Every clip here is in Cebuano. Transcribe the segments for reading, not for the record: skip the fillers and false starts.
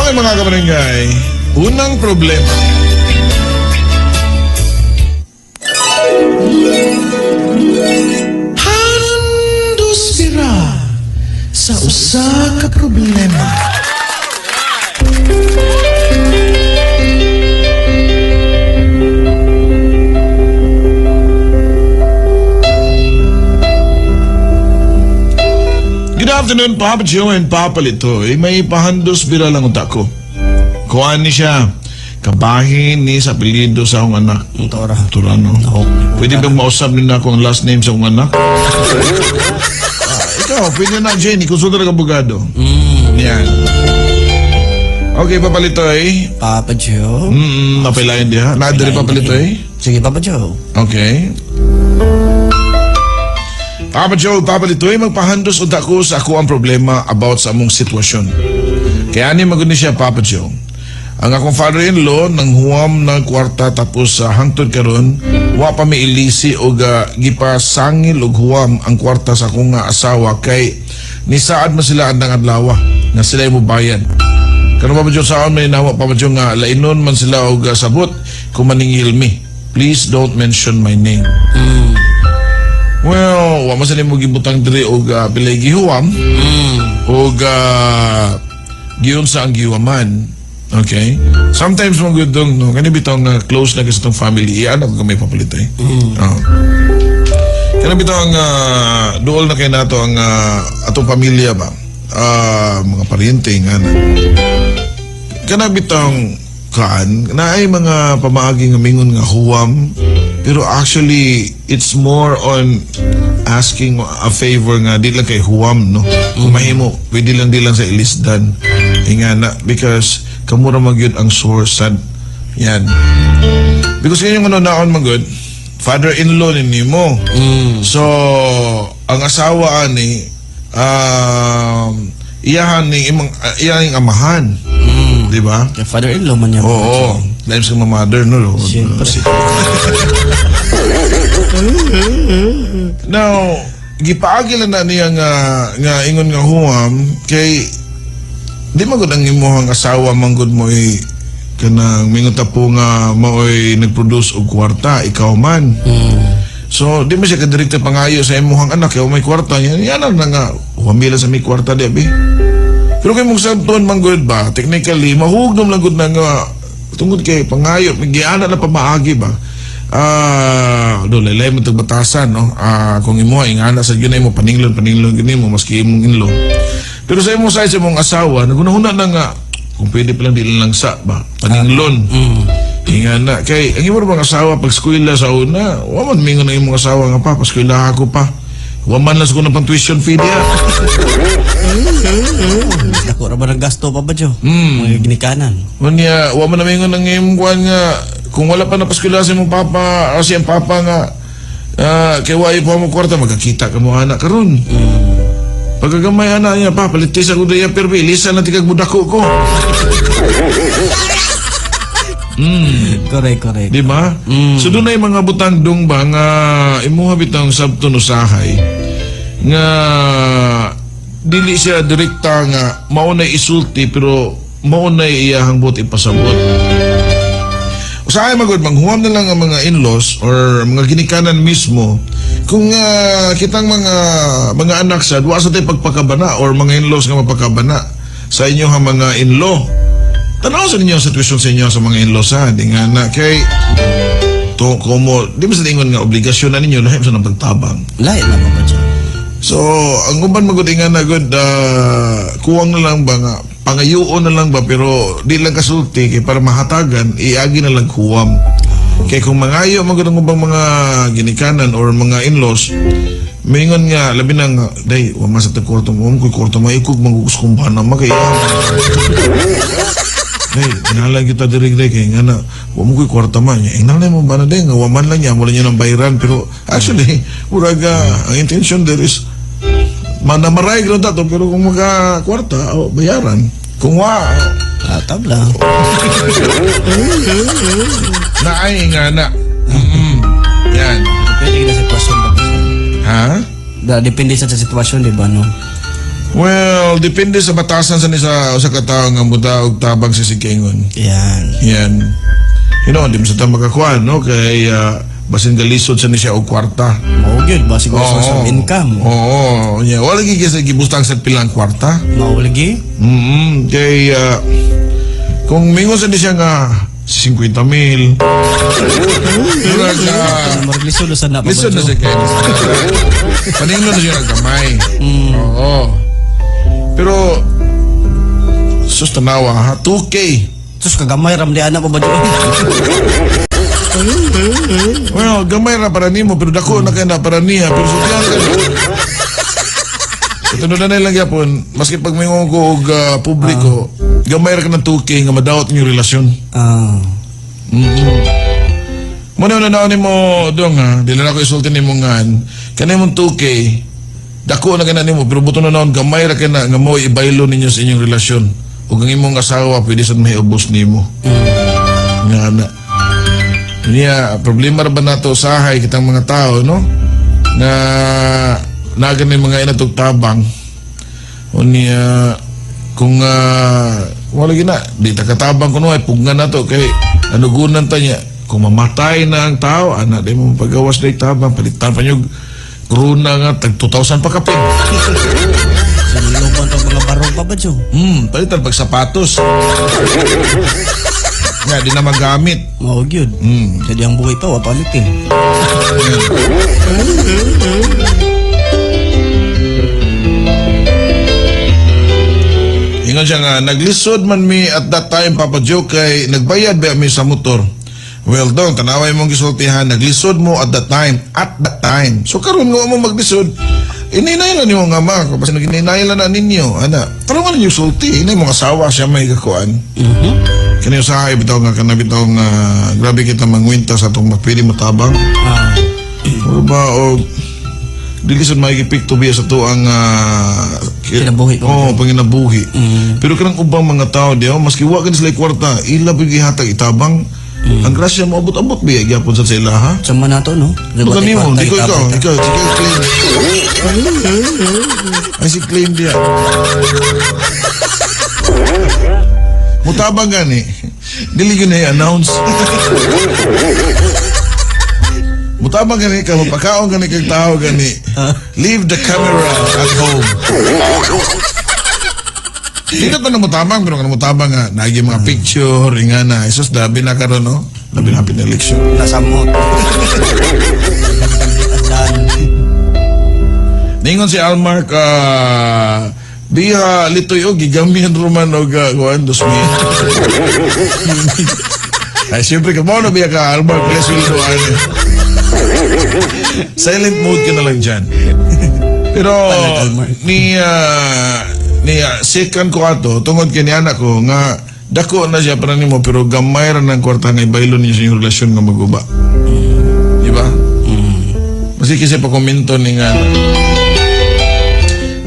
Okay, mga kabarangay, unang problema. Handos bira sa usa ka problema. Good afternoon, Papa Joe and Papa Litoy. May pahandos bira lang unta ko. Kuan ni siya. Kabahin ni sa apelyido sa akong anak. Tora. Tora, no? Oo. Pwede bang mausap nila ako ang last name sa akong anak? Ikaw, pwede na, Jenny. Konsulta ng abogado. Yan. Okay, Papa Litoy. Papa Joe. Napailayan diha. Naadiri, Papa Litoy? Sige, Papa Joe. Okay. Papa Joe, Papa Litoy, magpahandos unta ko sa ako ang problema about sa among sitwasyon. Kaya ni maguni siya, Papa Joe. Ang akong father-in-law nang huwam ng kwarta tapos sa hangtod karon, wa pa miilisi og gipasangil og huwam ang kwarta sa akong nga asawa kay nisaad man sila andang adlaw nga sila mobayad. Karon, Papa Joe, saon may nawa, Papa Joe, nga lainon man sila og sabot kung maningil mi. Please don't mention my name. Well, wa man sa nimo gibutang diri og pilay gihuwam og giunsa ang gihuwaman. Okay? Sometimes man gud dong no, kani bitong close na kasi tong family, iyan ako gamay papalit eh. Oh. Kani bitong duol na kay nato ang atong pamilya ba? Mga paryente nga na. Kana bitong kaan naay mga pamaagi nga mingon nga huwam, pero actually it's more on asking a favor nga di lang kay huwam, no. Kung mahimo pwede lang di lang sa ilisdan nga na, because kamura magyud ang source sad yan, because yun yung ano naon magud father-in-law ni nimo. So ang asawa ani iyahan ni imong iyang amahan. Di ba? Yung father-in-law man niya. Oo. Lain sa mga mother, no? Siyempre. Now, gipaagi lang na niya nga, nga ingon nga huwam, kay di magod ang imuhang asawa manggod mo eh, kanang mingon ta po nga maoy nagproduce og kwarta, ikaw man. So, di man siya kadirekta pangayo sa imuhang anak, kaya may kwarta niya. Yan na nga, huwamila sa may kwarta di abi. Pero kay mong sabton manggod ba, technically, mahugnom lang gud na nga, tungod kay pangayo, giana na pamaagi ba? Do laylay mo batasan, no? Kung imo ingana sa gyud na imo paninglon gini mo maski imong inlo. Pero sa imong side sa imong asawa, nagunahuna na nga kung pwede pa lang di lang sa ba, paninglon. Ingana kay ang imong bang asawa pag eskwela sa una, wa man mingon ang imong asawa nga pa, paskwela ako pa. Wa man lang sa kuno pang tuition fee diya. Dako ra ba ng gasto, Papa Joe? Mga ginikanan. Unya, wa man na mingon ang imong kuan nga kung wala pa napaskwela sa imong papa, o siyang papa nga kay wa pa mo kwarta magkakita ka mo anak karon. Pagkagamay anak niya pa palitis ako diya pero ilisa na tikag budako ko. Correct, correct. Di ba? So doon ay mga butang dong ba nga imuha bitang sabton usahay nga dili siya direkta nga mao nay isulti pero mao nay iyahang buot ipasabot. Usahay magud manghuam na lang ang mga in-laws or mga ginikanan mismo kung kitang mga anak sad wa sa tay pagpakabana or mga in-laws nga mapakabana sa inyo ang mga in-law. Tanaw sa ninyo ang sitwasyon sa inyo sa mga in-laws ha, di nga na kay to komo di ba sa ingon nga obligasyon na ninyo lahi sa nang pagtabang. Lahi na Papa Joe. So ang uban magud nga na gud kuwang na lang ba nga pangayuon na lang ba pero di lang kasulti kay para mahatagan iagi na lang huwam. Kay kung mangayo magud ang ubang mga ginikanan or mga in-laws mingon nga labi na nga day wa man sa tag kwarto mo koy kwarto maikog mangugus kong bana makay. Hey, inalan kita diri diri kay nga na wa mo koy kwarta man niya. Inalay mo ba na din nga wa man lang niya wala niya ng bayran pero actually murag ang intention there is manamaray gyud ta to pero kung maka kwarta oh, bayaran. Kung wa tabla. Naay nga na. Yan. Depende sa sitwasyon ba? Ha? Depende sa sitwasyon, di ba, no? Well, depende sa batasan sa ni sa usa ka tawo nga muda og tabang sa sigkaingon. Yan. Yan. Di mo sa ta makakuan, no? Kay basin galisod sa ni siya og kwarta. Mao gyud ba siguro source of income. Oo. Yeah. Wala lagi sa gibustang sa pilang kwarta. Mao lagi. Kay kung mingon sa ni siya nga 50 mil. Murag Murag lisod sa na pa ba, lisod na Joe? siya kay. Paninglo na siya ng gamay. Oo. Pero sus, tanawa ha, 2K. Sus, kagamay ram di ana pa ba, Joe? Well, gamay ra para nimo pero dako na kay na para niya pero sultihan ka. Ito na lang gyapon, maski pag mingon ko og publiko, gamay ra ka ng 2K nga madawat inyong relasyon. Muna na naon nimo dong ha, dili na ko isulti nimo ngan. Kani mong 2K, dako na kana nimo pero buto na naon gamay ra kay na nga mo ibaylo ninyo sa inyong relasyon. Ug ang imong asawa pwede sad mahiubos nimo. Nga na. Niya, problema ra ba nato usahay kitang mga tao, no? Na nagan ni mga inatog tabang. O niya, kung wala gina, di ta katabang kuno ay pugnan nato kay anugunan ta niya. Kung mamatay na ang tao, ana di mo pagawas na tabang, palitan pa niyo kruna nga tag 2,000 pa kapin. Sinulupan pa mga barong pa ba, Joe? Palitan pag sapatos. Nga, di na magamit. Mao gyud. Kaya ang buhay pa, wa palitin. Ingon siya nga, naglisod man mi at that time, Papa Joe, kay nagbayad ba mi sa motor? Well, dong, tanaway mong gisultihan, naglisod mo at that time, at that time. So, karon nga mo maglisod, ininay lang nimo nga ma, kasi nag-ininay lang na ninyo, ana. Tarungan ninyo sulti, inay mong asawa siya may kakuan. Kani usahay bitaw nga kana bitaw nga grabe kita mangwinta sa atong mapili mo tabang. Mura ba og dili sad maigipikto biya sa tuang Kinabuhi pa. Oo, panginabuhi. Pero kanang ubang mga tao diha, maski wa gani sila kwarta, ila pud gihatag itabang. Ang grasya mo abot-abot biya gyapon sa sila ha. Sama na to, no? Bukan nimo, di ko ikaw, ikaw, ikaw claim. Ay si claim diya. Mutabang gani. Dili gyud na i-announce. Mutabang gani ka, mapakaon gani kag tao gani. Leave the camera at home. Dito to na mutabang, pero kung mutabang nga, naagi mga picture, nga na. Jesus, dabi na karon, no? Dabi na hapit na election. Nasamot. Ningon si Almark, biha litoy og gigamihan roman og kuan 2,000. Ay siyempre ka mo na biya ka Almark, bless you to ano. Silent mode ka na lang dyan. Pero ni second ko ato tungod kay ni anak ko nga dako na siya para nimo pero gamay ra ng kwarta nga ibaylo niyo sa inyong relasyon nga maguba. Di ba? Kasi kasi pa komento ni nga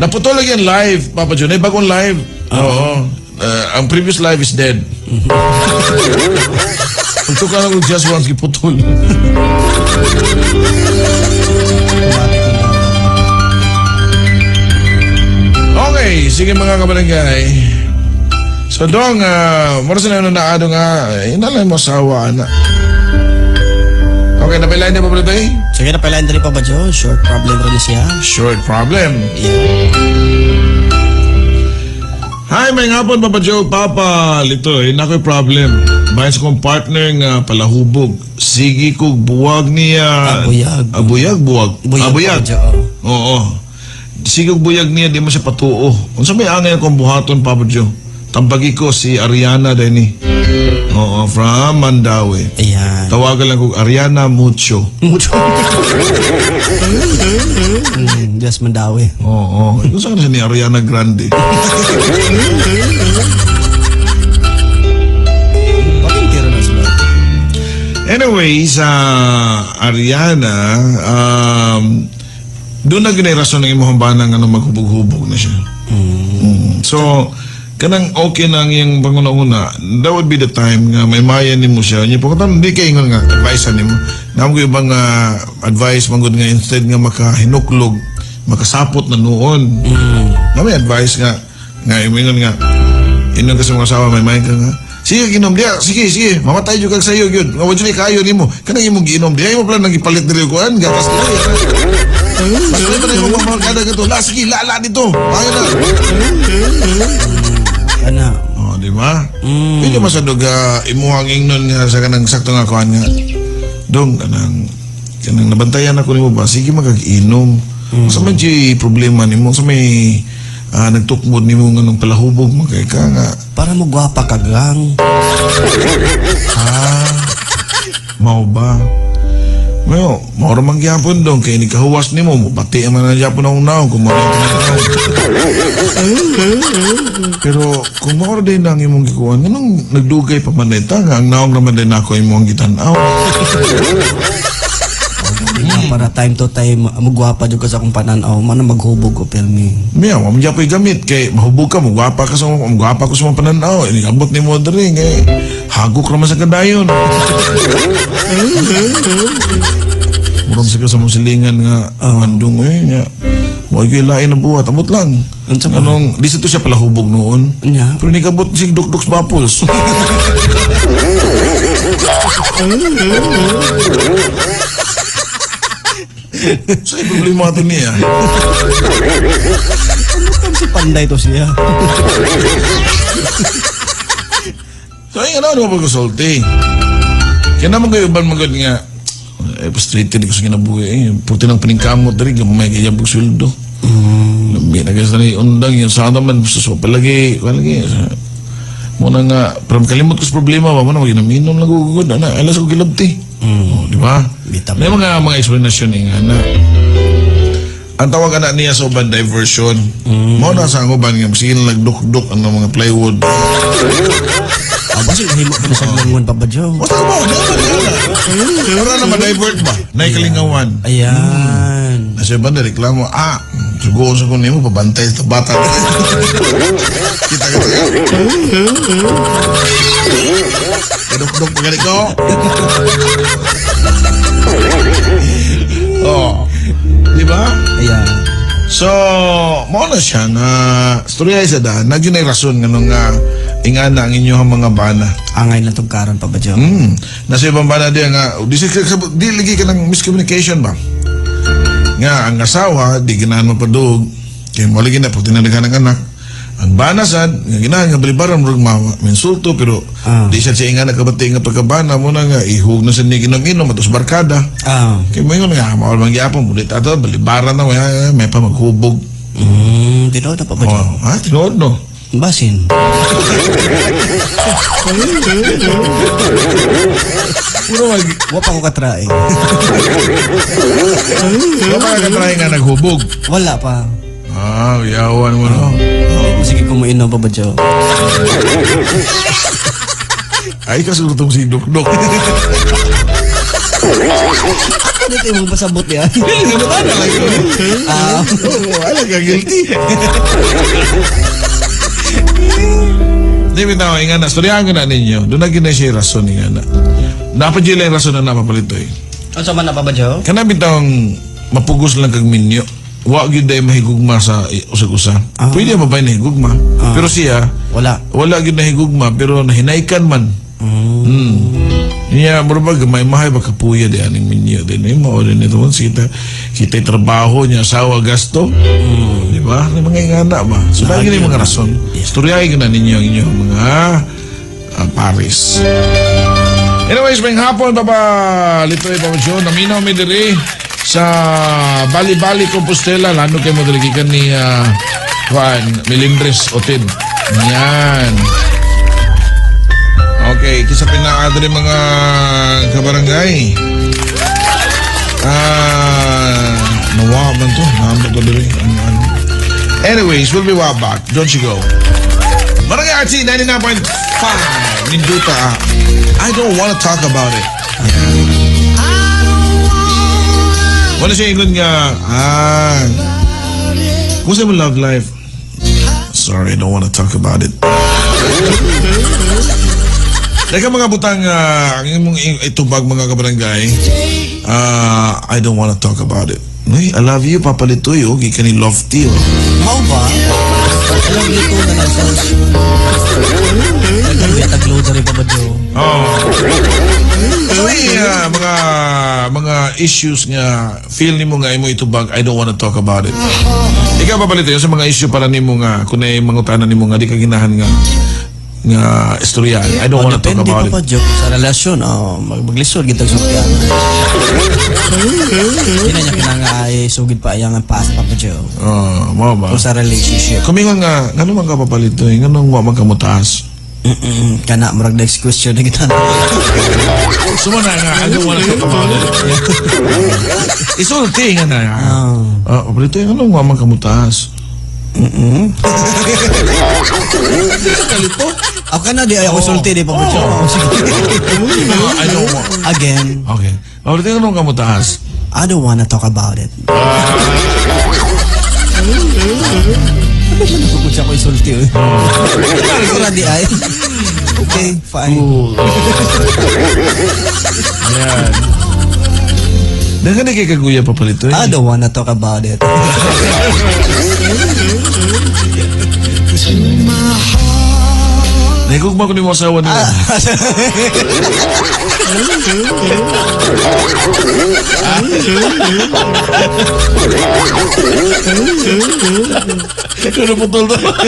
naputol lagi ang live, Papa John. Ay, bagong live. Oo. Ang previous live is dead. Pagtuka na kong just once, giputol. Okay, sige mga kabarangay. So, dong, mara sa na naado nga, inalay mo asawa, anak. Okay, napailain na pa ba ito eh? Sige, napailain na rin pa ba, Joe? Short problem rin siya. Short problem. Yeah. Hi, may ngapon, Papa Joe, Papa Litoy, nako'y problem. Bayan sa kong partner nga palahubog. Sige kog buwag niya. Abuyag. Abuyag, buwag. Buyag, Abuyag. Papa Joe. Oo. Sige kog buyag niya, di mo siya patuo. Unsa may angay akong buhaton, Papa Joe? Tambagi ko si Ariana Deni. Oo, from Mandaue. Ayan. Tawagan lang kog Ariana Mucho. Mucho. Just Mandaue. Oo. Kung saan siya ni Ariana Grande? Pakintira na sila. Anyway, sa Ariana, doon na ginay rason ng imong banang ano, maghubog-hubog na siya. So, kanang okay na ang iyang panguna-una, that would be the time nga may maya nimo siya. Nya pagkatan di kay ingon nga advice nimo. Namo ko ibang advice manggod nga instead nga makahinuklog, Makasapot na noon. Na may advice nga nga imingon nga inom ka sa mga asawa, may main ka nga, "Sige, ginom diya, sige, sige, mamatay jud kag sayo gyud." Nga wa jud kayo nimo kanang imong giinom diya, imo plan nang gipalit diri kuan gatas diri. Basta pa na imong mga kada kato la, sige la la dito. Ayo na. Ana. Oh, di ba? Pwede masado ga imuhang ingnon nga sa kanang sakto nga kuan nga. Dong kanang kanang nabantayan ako nimo ba, sige magag-inom. Sa man jud problema nimo sa may nagtukmod nimo nga nung palahubog man kay ka nga Para mo gwapa ka gang. Ah, mao ba? Mayo, mao ra man gyapon dong kay nikahuwas nimo mo pati man na gyapon akong naong kung mao na. Pero kung mao ra din ang imong gikuan, nganong nagdugay pa man ta nga ang naong naman din ako imong gitan-aw? Para time to time mo gwapa jud ka sa akong pananaw, man maghubog ko pirmi. Miya, wa man gyapon gamit kay mahubog ka, mugwapa ka sa mugwapa ko sa mga pananaw. Inigabot nimo diri kay hagok ra man sa kadayon. Murag sa ka sa mong silingan nga andong eh nga. Wa gyud lain na buhat, amot lang. Unsa ba? Anong di sa to siya palahubog noon. Nya. Pero nigabot sig dukduk sa bapuls. Sa problema ato niya. Ano si Panday to siya? So ay ano ano pagkasulti. Kaya naman kayo uban magod nga eh, frustrated ko sa kinabuhi eh. Puti ng paningkamot diri gamay kay yabog sweldo. Lambi na kasi na undang yun sa man so palagi palagi. Muna nga pero kalimot ko sa problema ba mo na maginom lang gugod ana alas ko gilabti. Oh, di ba? Bitaw. May mga explanation eh, nga na ang tawag ana niya sa uban diversion. Mao na sa ang uban nga sige na nagdukduk ang mga plywood. Ah, basi himo ko na sa langon pa ba Jo? Basta ka ba? Di ba di ba? Para na ma-divert ba? Naikalingawan. Ayan. Nasa iba na reklamo, sugoon sa kunin mo, pabantay sa bata. Kita ka ba? Kadukduk pa gani ko. Oh. Di ba? Ayan. So, mao na siya nga storya sa daan, na yun ay rason nga nung ingana ang inyong mga bana. Angay na tong karon pa ba Jo? Nasa ibang bana diya nga, di lagi ka ng miscommunication ba? Nga, ang asawa, di ganahan mapadug, kaya mo lagi na, pag tinadaghan ng anak, ang bana sad, nga ginahan nga balibaran, murag minsulto, pero di siya siya nga nakabati nga pagkabana mo na nga, ihug na sa niya ginom-inom, atos barkada. Kaya mo yun nga, mawal mang gyapon, mulit ato, balibaran na, may pa maghubog. Tinuod na pa ba Jo? Oh, ha, tinuod no? Basin. Puro mag... Wa pa ko katry. Wa pa ka katry nga naghubog? Wala pa. Ah, yawan mo no. Sige kung mainom pa ba Jo? Ay, kasiguro itong si Dukduk. Ano ito yung pasabot niya? Hindi, na lang yun. Oo, alam ka, guilty. Di bitaw, inga na, storyahan ko na ninyo. Doon na gina siya rason, inga na. Napajila yung rason na napapalito eh. Ano sa man na pa ba, Jo? Kana bitawng mapugos lang kag minyo. Wa gyud day mahigugma sa usag-usa. Pwede ba ba nahigugma? Pero siya, Wala. wala gyud nahigugma pero nahinaykan man. Niya, mura ba gamay mahay ba kapuya di aning minyo din eh mao din ito kita kita trabaho niya asawa gasto. Di ba? May mga ingana ba? So lagi na yung mga rason. Istoryahin ko na ninyo ang inyong mga pares. Anyways, may hapon, Papa Litoy, Papa Joe. Naminaw mi diri sa Bali-Bali, Compostela. Lano kayo mo diri gikan ni Juan Melindres Otid. Yan. Okay, kisa pinaka diri mga kabarangay. Nawa man to. Naambot ko diri. Ano. Anyways, we'll be right back. Don't you go. Barangay RT 99.5. Ninduta. I don't wanna talk about it. Yeah. Wala siya ingon nga, kumusta mo love life? Sorry, I don't wanna talk about it. Teka mga butang, ang imong itubag mga kabarangay, I don't wanna talk about it. Uy, I love you, Papa Litoy, oh. Gikan ni Lofty, oh. Mao ba? I love you too na lang sa. Nagbiya taglo diri, Papa Joe. Oh. So, mga issues nga feel nimo nga imo itubag, "I don't wanna talk about it." Ikaw, Papa Litoy, sa mga issue para nimo nga kung naay mangutana nimo nga di ka ginahan nga istorya, "I don't wanna talk Depende, about Papa it." Joe. Sa relasyon, oh, maglisod gitag sultian. Di na niya kinanga ay sugid pa iyang past, Papa Joe. Oh, mao ba? Kung sa relationship. Kumingon nga, ngano man ka, Papa Litoy, nganong wa man ka motaas? Kana murag next question na kita. Sumana nga, "I don't wanna talk about it." Isulti nga na. Oh. Ah, Papa Litoy, nganong wa man ka motaas? Kalito. Ako kana di ay ako sulti di, Papa Joe. Oh, sige. I don't want. Again, Okay. Papa Litoy, nganong ka motaas? I don't wanna talk about it. Ano siya ko isulti eh. Wala di ay. Okay, fine. Cool. Yan. Daghan kay kaguya, Papa Litoy. I don't wanna talk about it. Nahigugma ko ni mo asawa niya. Pero putol to. Ano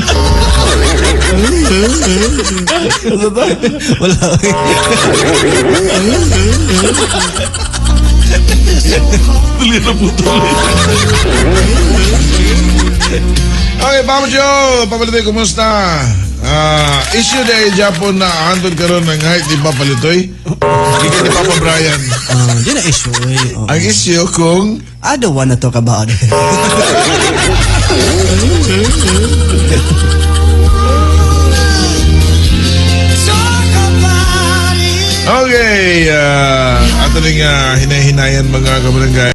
to? Wala. Tuloy na putol. Okay, Papa Joe! Papa Litoy, kumusta? Ah, issue na Japon na hantod karon ng height ni Papa Litoy. Gikan ni Papa Brian. Ah, di na issue eh. Oo. Ang issue kung I don't wanna talk about it. Okay, ato ning hinay-hinayan, mga kabarangay.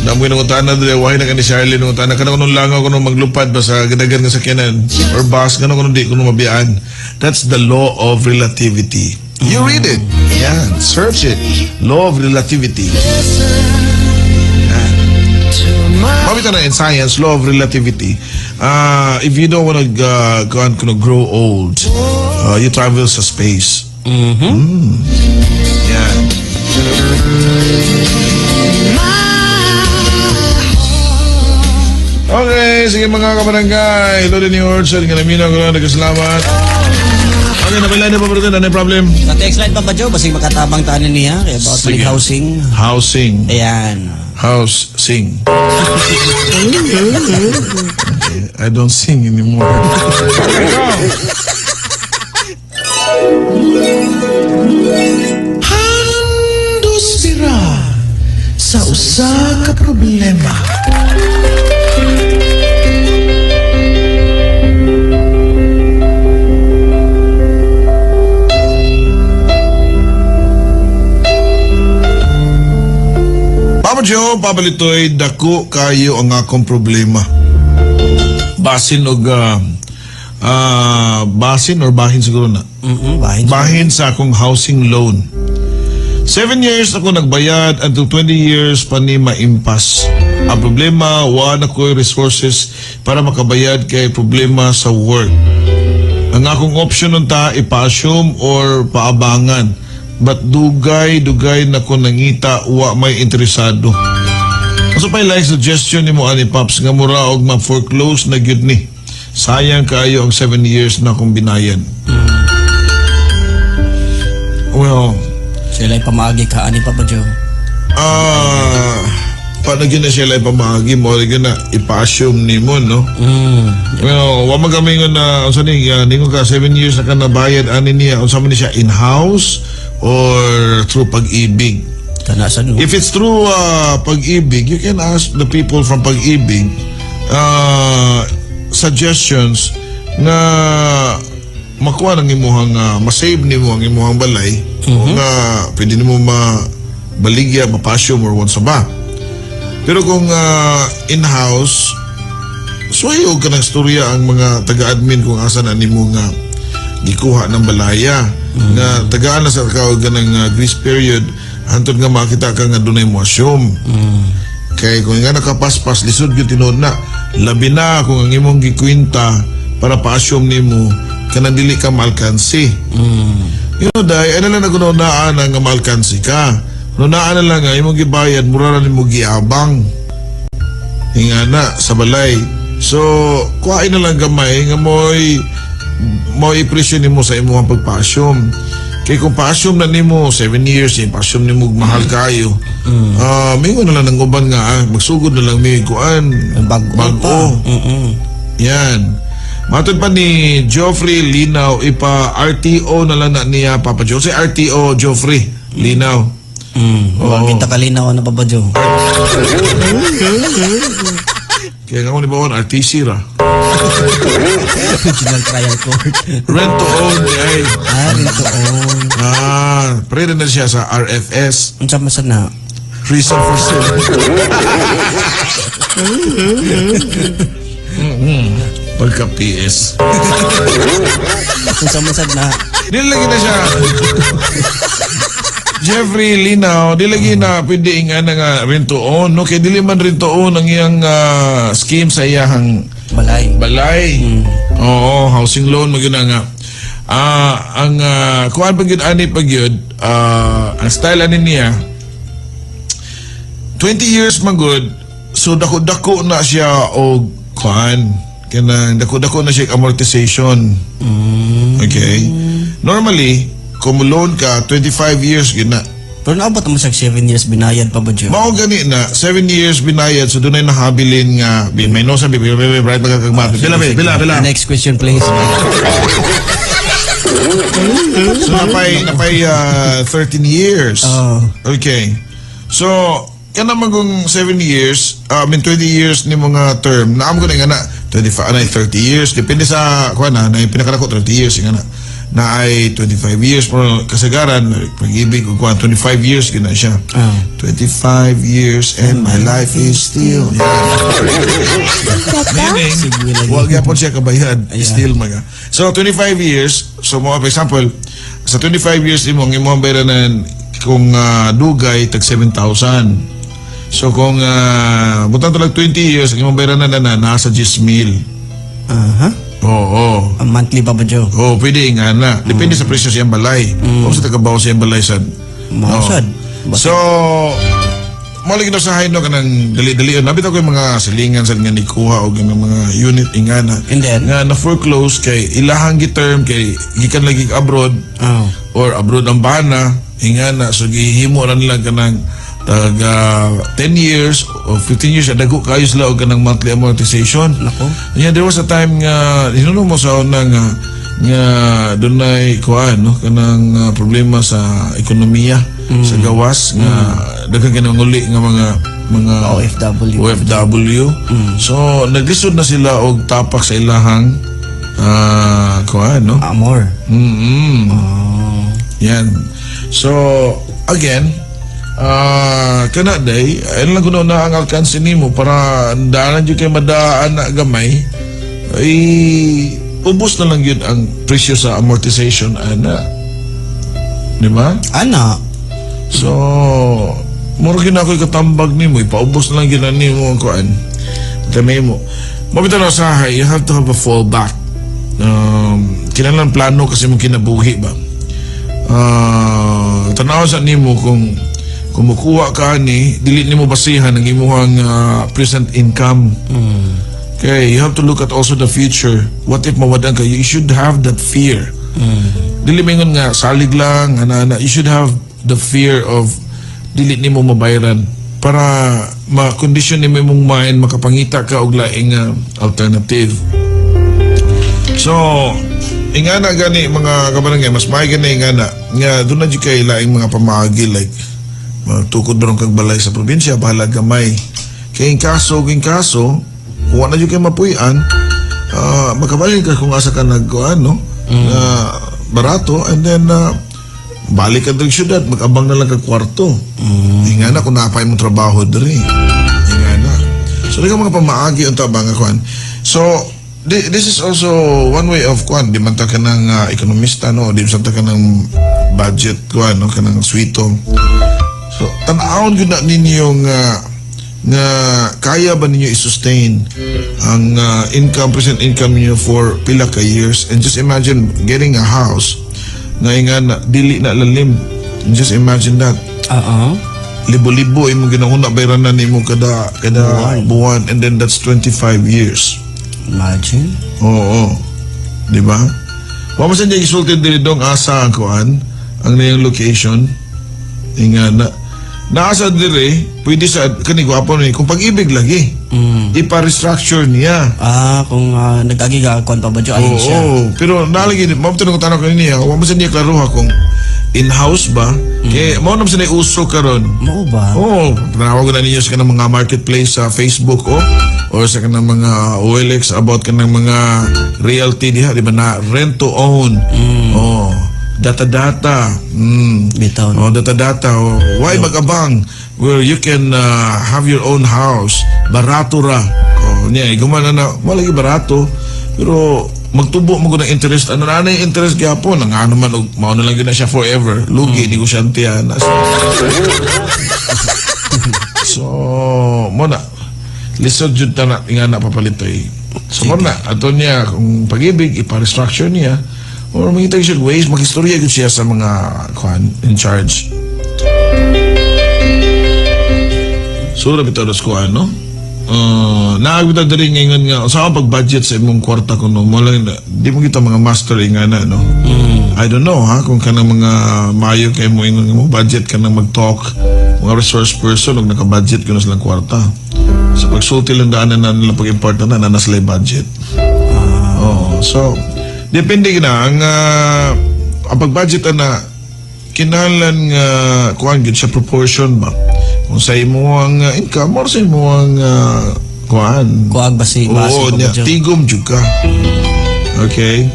Namo nangutana diri, wahi na kani Charlie nangutana kana kuno langaw kuno maglupad ba sa gadagan nga sakyanan or bus, ngano kuno di kuno mabiyaan. That's the law of relativity. You read it. Yeah, search it. Law of relativity. Mabita na in science, law of relativity. If you don't wanna go and kuno grow old, you travel sa space. Yeah. Okay, sige mga kabarangay. Hello din ni Orson. Nga naminaw ko lang. Nagkasalamat. Okay, napilay na pa ba ito? Ano problem? Sa text line, Papa Joe, basig makatabang tanin niya kaya about Sige. housing. Housing. Ayan. House sing. Okay, I don't sing anymore. Go! Handos bira sa usa ka problema. Papa Joe, Papa Litoy, dako kayo ang akong problema. Basin og basin or bahin siguro na. Bahin. Bahin sa akong housing loan. 7 years ako nagbayad until 20 years pa ni maimpas. Ang problema, wala na ko'y resources para makabayad kay problema sa work. Ang akong option nun ta, ipa-assume or paabangan. But dugay, dugay na ko nangita, wa may interesado. Unsa pa'y like suggestion nimo ani, Paps, nga mura og ma-foreclose na gyud ni? Sayang kaayo ang 7 years na akong binayad. Well, Sila pamaagi ka ani, Papa Joe. Ah, paano gyud na siya lang pamaagi mo, gyud na ipa-assume nimo, no? Well, wa man kami nga na unsa ni ningon ka 7 years na ka nabayad ani niya, unsa man ni siya, in-house or through Pag-IBIG? Kana sa no. If it's through Pag-IBIG, you can ask the people from Pag-IBIG suggestions nga makuha ng imuhang masave nimo ang imuhang balay o nga pwede nimo mabaligya, mapa-assume or unsa ba. Pero kung in-house, suwayo ka ng storya ang mga taga-admin kung asa na nimo nga gikuha ng balaya. Nga tagaan na sa ka og ng grace period hantod nga makita ka nga dunay mo assume. Kay kung nga nakapaspas, lisod gyud tinuod na. Labi na kung ang imong gikwinta para pa-assume nimo kanang dili ka maalkansi. Day, ano lang nagununaan nga maalkansi ka. Nunaan na lang nga imong gibayad, mura na nimo giabang. Hinga na sa balay. So, kuhain na lang gamay nga mo'y presyo nimo sa imong pagpa-assume. Kay kung pa-assume na nimo 7 years, eh, pa-assume nimo mahal kayo. Ah, mingon na lang ng uban nga magsugod na lang mi kuan. Bag-o Bag-o. pa. Yan. Matod pa ni Geoffrey Linaw, ipa RTO na lang na niya, Papa Joe. Say RTO Geoffrey Linaw. Oo. Kita kalinaw na, Papa Joe. Kaya nga ko ni Bawon, RTC ra. Regional Trial Court. Rent to own, ay. Ah, rent to own. Ah, pwede na siya sa RFS. Unsa man sad na? Reason for sale. Pagka PS. Unsa man sad na? Di lagi na siya. Jeffrey Linaw, di lagi na pwede nga na nga rent to own. No? Kaya dili man rent to own ang iyang scheme sa iyang Balay. Balay. Oo, housing loan magyud na nga. Ang kuan pa gyud ani pa gyud, ang style ani niya 20 years man gud, so dako-dako na siya og kuan kanang dako-dako na siya og amortization. Okay? Normally, kung mo loan ka 25 years gyud na. Pero naabot naman siya 7 years binayad pa ba, Joe? Mao gani na 7 years binayad, so dunay nahabilin nga may no sabi may may bright magkakagmat. Pila pila pila. Next question, please. So napay 13 years. Oo. Okay. So kana man kung 7 years, I mean 20 years ni mga term, naam ko na nga na 25 anay 30 years depende sa kuan na na pinakalako 30 years nga na na ay 25 years, pero kasagaran Pag-IBIG ug kuan 25 years gina siya. 25 years and my life is still, yeah. Meaning, wag yapon siya kabayad. Still mga. So, 25 years, so mo, for example, sa 25 years imo, ang imong bayranan kung dugay, tag 7,000. So, kung butang talag 20 years, ang imong bayranan na nasa 10,000. Oo. Ang monthly pa ba, Joe? Oo, pwede nga na. Depende sa presyo sa iyang balay. Kung sa tagabaw sa iyang balay sa Mahal sad. So, mo lagi na sa no kanang dali-dali. Nabita ko yung mga silingan sa nga nikuha o nga mga unit ingana. And then? Nga na foreclose kay ilahang gi-term kay gikan lagi abroad or abroad ang bana ingana, so gihimo na nila kanang taga 10 years o 15 years, dagko kayo sila og kanang monthly amortization. Nako. Yeah, there was a time nga hinuno mo sa una nga dunay kuan no kanang problema sa ekonomiya sa gawas nga daghan kay uli nga mga OFW. OFW. So naglisod na sila og tapak sa ilahang kuan no. Amor. Yan. So again, kana day, ayun lang kuno na ang alkansi nimo para daanan jud kay madaan na gamay ay ubos na lang yun ang presyo sa amortization ana. Di ba? Ana. So, mura gyud ako katambag nimo, ipaubos na lang gyud na nimo ang kuan. Tamay mo. Mabitaw na usahay, you have to have a fallback. Kinahanglan plano kasi mong kinabuhi ba. Tanaw sa nimo kung mukuha ka ni dili nimo basihan ang imuhang present income. Okay, you have to look at also the future. What if mawadan ka? You should have that fear. Dili mingon nga salig lang ana ana. You should have the fear of dili nimo mabayaran para ma-condition nimo imong mind makapangita ka og laing alternative. So, ingana gani mga kabarangay, mas may gani ingana nga doon na jud kay laing mga pamaagi like magtukod ron kag balay sa probinsya bahala gamay. Kay in kaso, kung wala na jud kay mapuy-an, makabalhin ka kung asa ka nag no na barato and then balik ka diri syudad, mag-abang na lang kag kwarto. Ingana kung napay mong trabaho diri. Ingana. So di ka mga pamaagi unta ba nga kuan. So this is also one way of kuan, di man ta ka ng ekonomista no, di man ta ka ng budget kuan no, kanang swito. So tan-awon gyud na ninyo nga Nga kaya ba ninyo i-sustain ang income, present income niyo for pila ka years? And just imagine getting a house nga nga na, dili na lalim. Just imagine that. Libo-libo imong ginahuna bayranan nimo kada kada Buwan. Buwan, and then that's 25 years. Imagine. Oo. Di ba? Wa man sa niya gisulti diri, dong, asa ang kuan, ang niyang location. Inga na naasa diri, pwede sa kani, gwapo ni kung Pag-ibig lagi. Ipa-restructure niya. Ah, kung nag-agi ka kuan pa ba dyan, ayun siya. Oo, pero nalagi mo tanong ko tanong niya, wa man sa niya klaruha kung in-house ba. Kay mao naman sa niya uso karon. Mao ba? Oo, oh, ko na ninyo sa kanang mga marketplace sa Facebook oh, or sa kanang mga OLX about kanang mga realty diha, di ba, na rent to own. Oh, data data. Bitaw. Oh, data data. Oh. Why mag-abang where you can have your own house? Barato ra. Oh, niya, gumana na, wala lagi barato. Pero magtubo mo ng interest, ano na yung interest gyapon ang ano man og mao na lang gyud na siya forever, lugi negosyante yan. So mo na lisod jud ta na nga na papalitoy. So mo na ato niya kung Pag-ibig ipa-restructure niya or mangita siya ways, makistorya gyud siya sa mga kuan in charge. So ra bitaw das kuan, no? Naag bitaw diri ngayon nga sa akong pag-budget sa imong kwarta kuno mo lang na, di mo kita mga master nga na, no? I don't know ha, kung kanang mga maayo kay mo ingon nga mo budget ka nang mag-talk mga resource person og naka-budget kuno silang kwarta sa pagsulti lang daanan na nila pag-import na na sila yung budget. Oh, so depende na ang pag-budget ana kinahanglan nga kuan gyud sa proportion ba, kung sa imo ang income or sa imo ang kuan. Kuag basi basi Oo, pa niya, ba dyan? Tigom jud ka. Okay.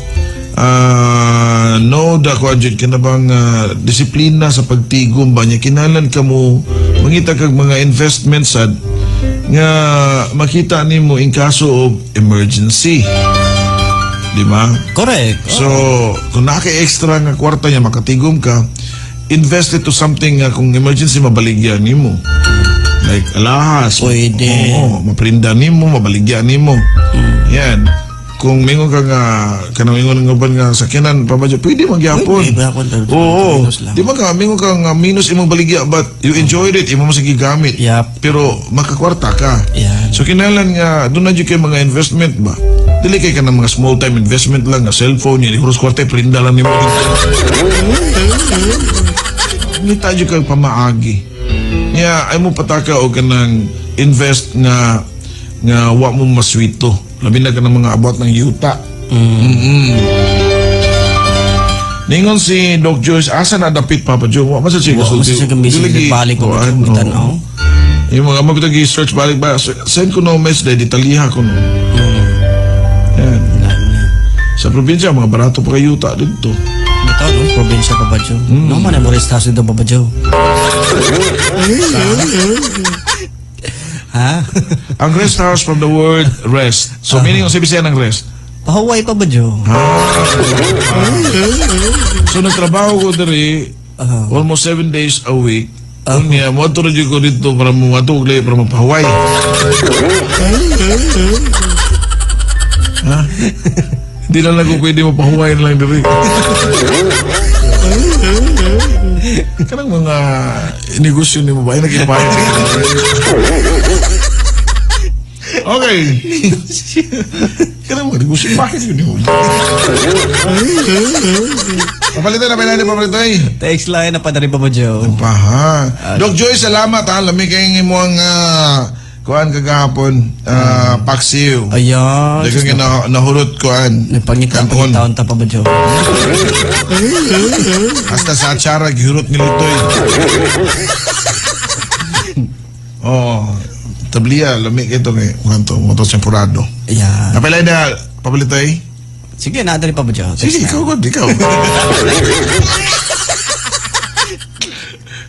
Ah, no da kuan jud kana bang disiplina sa pagtigom ba niya, kinahanglan ka mo mangita kag mga investments sad nga makita nimo in kaso of emergency. Di ba? Correct. So, kung naka-extra nga kwarta niya, makatigom ka, invest it to something nga kung emergency mabaligya nimo. Like alahas. Pwede. Oo, maprinda nimo, mabaligya nimo. Yan. Kung mingon ka nga, kanang mingon nga ban nga sakyanan, pa ba dyan, pwede magyapon. Pwede, gyapon, pero Oo. minus lang. Di ba ka, mingon ka nga minus imong baligya, but you enjoyed it, imo mo sa gigamit. Pero makakwarta ka. Yan. So kinahanglan nga doon na jud kay mga investment ba. Dili kay ka ng mga small time investment lang nga cellphone yan, huros kwarta prinda lang nimo dito. Ngita jud kag pamaagi. Nya ay mo pataka og kanang invest nga nga wa mo maswito. Labi na ka ng mga about ng yuta. Ningon si Doc Joyce, asa na dapit, Papa Joe? Wa man sa siya Wa man kasulti. sa siya gambisi, Dili lagi, balik ko kuan, ba oo. tanaw. Yung mga mga bitag search balik ba, send ko no message dahil detaliha ko no. Yan. Lami. Sa probinsya, mga barato pa kayo yuta dito. Bitaw no, probinsya pa ba dyan? No man mo rest house dito pa ba dyan? Ha? Ang rest house, from the word rest. So meaning, ang sabi siya ng rest. Pahuway pa ba dyan? So nagtrabaho ko diri almost 7 days a week. Unya, mo ra jud ko dito para mo ato og para mapahuway. Ha? Hindi na lang ko pwede mapahuway na lang diri. Kanang mga negosyo ni mo ba? Ay, nag-ipahay. Okay. Kanang mga negosyo, bakit yun mo? Papalitan na, pala papalitan. Text line na pa na rin pa ba dyan? Paha. Doc Joy, salamat ha. Lami kayong imong kuan kagahapon. Paksiw. Ayan. Di ko nga nahurot kuan. Nagpangita Kanon. pangitaon ta pa ba dyan? Hasta sa atsara, gihurot ni Lutoy. Oh, tabliya, lami kito kay kuan to, moto champurado. Ayan. Napilay na papalitoy. Sige, na rin pa ba dyan? Sige, ikaw god, ikaw.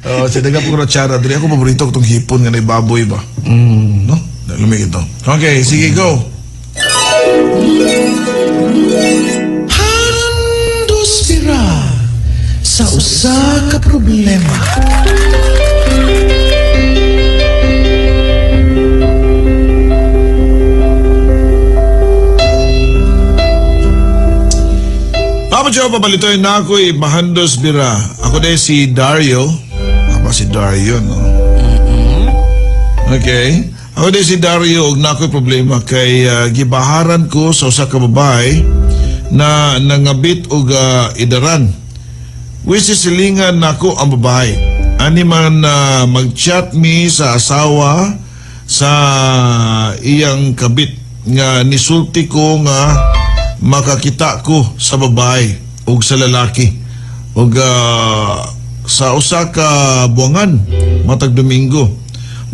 Oh, sa daga puro atsara, diri ako paborito ko tong hipon nga nay baboy ba. No? Lami ito. Okay, sige, go. Handos dira sa usa ka problema. Joe, papalitoy na ako mahandos bira. Ako dahil si Dario. Apa si Dario, no? Okay. Ako dahil si Dario, og na ako'y problema kay gibaharan ko sa usa ka babae na nangabit og idaran. Which is silingan nako ang babae. Ani man na mag-chat mi sa asawa sa iyang kabit nga nisulti ko nga makakita ko sa babae ug sa lalaki ug sa usa ka buwangan matag Domingo.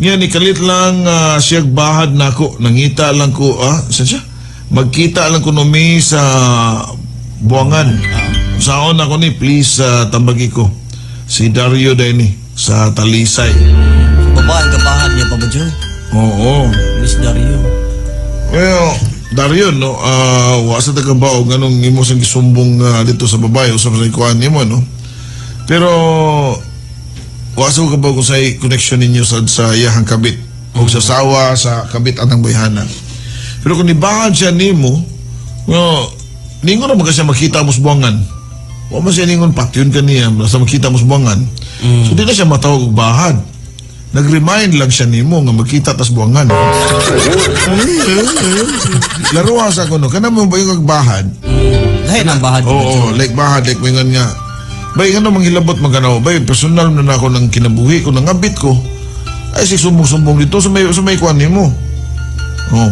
Nga nikalit lang siyag bahad nako, nangita lang ko saan siya? Magkita lang ko mi sa buwangan. Saon ako ni, please tambagi ko. Si Dario ni sa Talisay. Babae gabahan niya, Papa Joe. Oo. Miss Dario. Well, Dario, no, wa sa tagabaw ganong imo sang gisumbong dito sa babae usab sa ikuan nimo, no. Pero wa sa kabaw kung sa connection ninyo sa iyahang kabit o sa sawa sa kabit anang bayhana. Pero kung nibahan siya nimo, no, ningon naman kasi makita mo sa buwangan. Wa man siya ningon patyon ka niya basta makita mo sa buwangan. So di na siya matawag og bahad. Nag-remind lang siya nimo nga magkita tas buwangan. Laro sa kuno kana mo ba yung bahad? Lahi ng bahad. Oo, like bahad, like mingon nga. Bay ano manghilabot maganaw, bay personal na ako ng kinabuhi ko, nangabit ko. Ay si sumbong-sumbong dito sa may kuan nimo. Oh.